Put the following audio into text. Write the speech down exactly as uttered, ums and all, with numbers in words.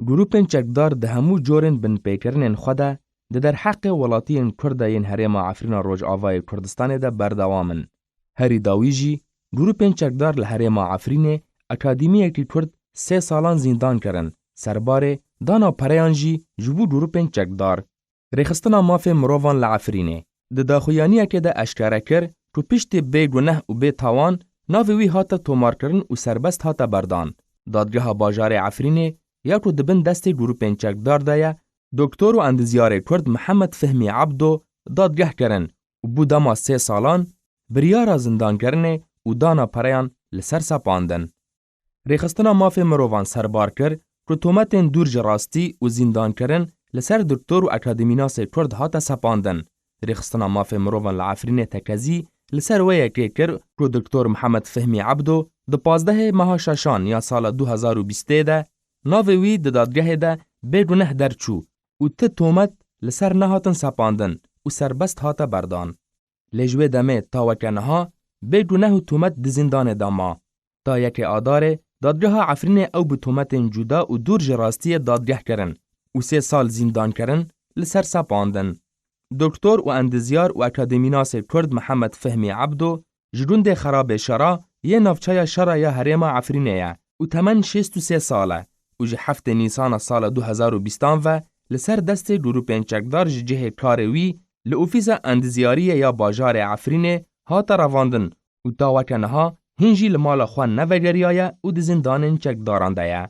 Grûpên çekdar di hemû corên binpêkirinên xwe de di derheqê welatiyên Kurd de yên herêma Efrîna Rojavayê Kurdistanê de berdewam in. Herî dawî jî grûpên çekdar li herêma Efrînê akademiyekî Kurd sê salan zîndan kirin, serbarê dana pereyan jî ji bo grûpên çekdar. Rêxistina mafê mirovan li Efrînê di daxuyaniyekê de eşkere kir ku piştî bê guneh û bê tawan navê wî hate tomarkirin û serbest hate berdan. Dadgeha bajarê Efrînê ya ku di bin destê grûpên çekdar de ye, doktor û endizyarê Kurd Mihemed Fehmî Ebdo dadgeh kirin û bû dema sê salan biryara zindankirinê û dana pereyan li ser sepandin. Rêxistina mafê mirovan serbar kir ku tometên dûr ji rastî û zîndankirin li ser doktor û akademînasê Kurd hate sepandin. Rêxistina mafê mirovan li Efrînê tekezî li ser wê yekê kir ku doktor Mihemed Fehmî Ebdo di pazdehê meha şeşan ya sala du hezar û bîstê de navê wî di dadgehê de bê guneh derçû û ti tomet li ser nehatin sepandin û serbest hate berdan. Lê ji wê demê ta weke niha bê guneh û tomet di zîndanê de ma. Ta yekê Adarê dadgeha Efrînê ew bi tometên cuda û dûr ji rastiyê dadgeh kirin û sê sal zîndankirin li ser sepandin. Doktor û endizyar û akademînasê Kurd Mihemed Fehmî Ebdo ji gundê Xerabê Şera yê navçeya Şera ya herêma Efrînê ye û temen şêst û sê sal e û ji heftê Nîsana sala du hezar û bîstan ve li ser destê grûpên çekdar ji cihê karê wî li ofîsa endizyariyê ya bajarê Efrînê hate revandin û ta weke niha hîn jî li mala xwe nevegeriyaye û di zîndanên çekdaran de ye.